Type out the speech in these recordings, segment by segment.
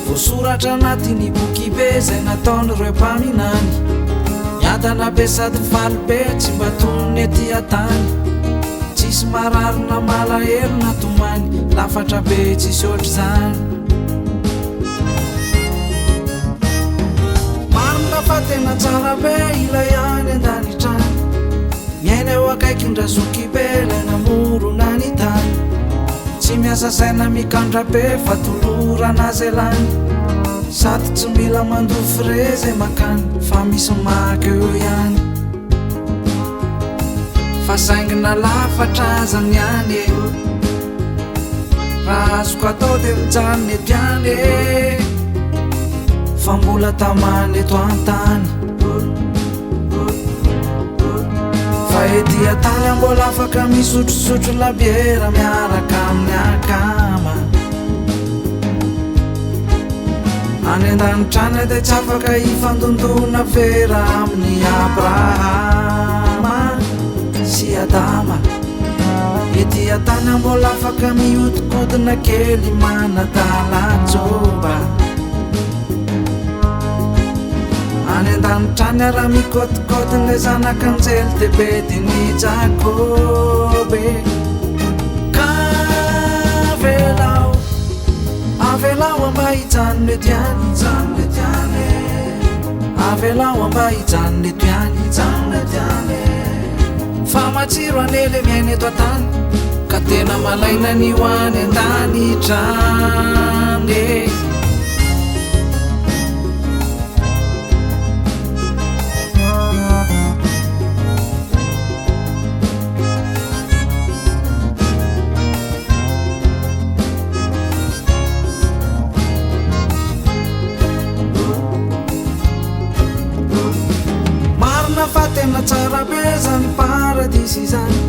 Voasoratra anatin'ny bokibe izay nataon'ireo mpaminany. Miadana be sady faly be tsy mba toy ny ety an-tany. Tsisy marary na malahelo na tomany, lafatra be tsisy ohatr'izany. Marina fa tena tsara be ilay any an-danitra any. Miaina eo akaikin-dRazokibe ilay namorona ny tany. Tsy miasa saina mikandra be fa tolorana zay lany. Sady tsy mila mandoa frais zay makany fa misy maka eo ihany. Fa saingy na lafatra aza ny any e. Raha azoko atao dia mijanona eto ihany e. Fa mbola tamana eto an-tany. Fa ety an-tany aho mbola afaka misotrosotro labiera miaraka amin'ny akama. Any an-danitra any dia tsy afaka hifandondona vera amin'i Abrahama sy Adama. Ety an-tany aho mbola afaka mihodinkodina kely manadala Joba. Any an-danitra any raha mikôtikôty ilay zanak'anjely dia bedin'i Jakoba e. Ka avelao, avelao mba hijanona eto ihany, hijanona eto ihany e. Avelao mba hijanona eto ihany, hijanona eto ihany e. Fa matsiro anie le miaina eto an-tany ka tena malaina ny ho any an-danitra any e. Marina fa tena tsara be zany paradisa izany.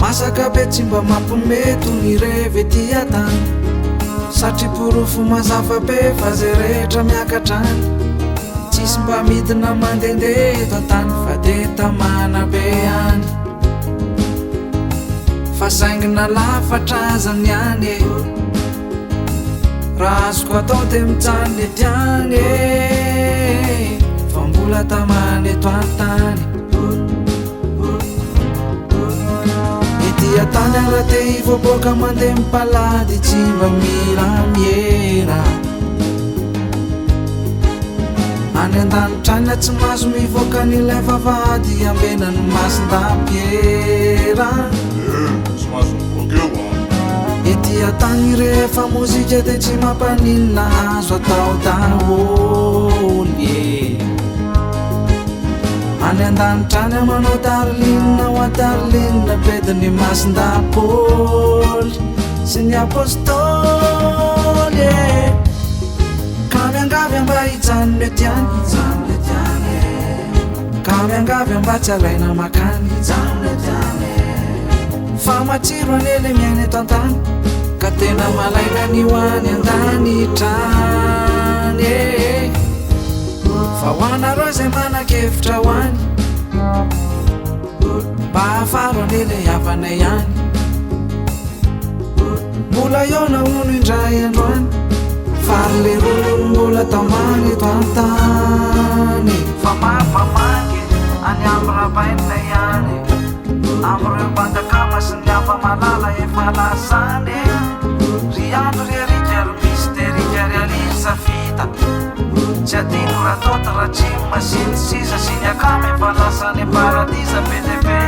Masaka be tsy mba mampime toy ny revy ety an-tany. Satria porofo mazava be fa zay rehetra miakatra any tsisy mba midina mandehandeha eto an-tany fa de tamana be any. Fa saingy na lafatra aza ny any e. Raha azoko atao de mijanona ety ihany e. Fa mbola tamana eto an-tany. Ety an-tany aho raha te hivoaboaka mandeha mipalady tsy mba mila miera. Any an-danitra any aho tsy mahazo mivoaka an'ilay vavahady ambenan'ny masin-dapiera. Eh, tsy mahazo mivoaka eo an. Ety an-tany rehefa mozika dia tsy mampaninona azo atao daholo e. Any an-danitra any aho manao darling ho a darling bedin'ny masindahy Paoly sy ny Apôstôly e. Ka miangavy aho mba hijanona eto ihany, hijanona eto ihany e. Ka miangavy aho mba tsy alaina makany, hijanona eto ihany e. Fa matsiro anie le miaina eto an-tany ka tena malaina ny ho any an-danitra any e. Fa ho anareo izay manan-kevitra ho any, mba hafaro anie ilay havanay any. Mbola hihaona hono indray andro any, fa ry leroa hono mbola tamana eto an-tany. Fa mampamangy any amin'ny rabainina ihany, amin'ireo mpanjakama sy ny hafa malala efa lasa any. Ry Andry, ry Eric, ry Mister, ry Ali, ry Safita. Tsy adino Ratôty, Ratsim, sy ny sisa sy ny akama efa lasa any am-paradisa be dia be.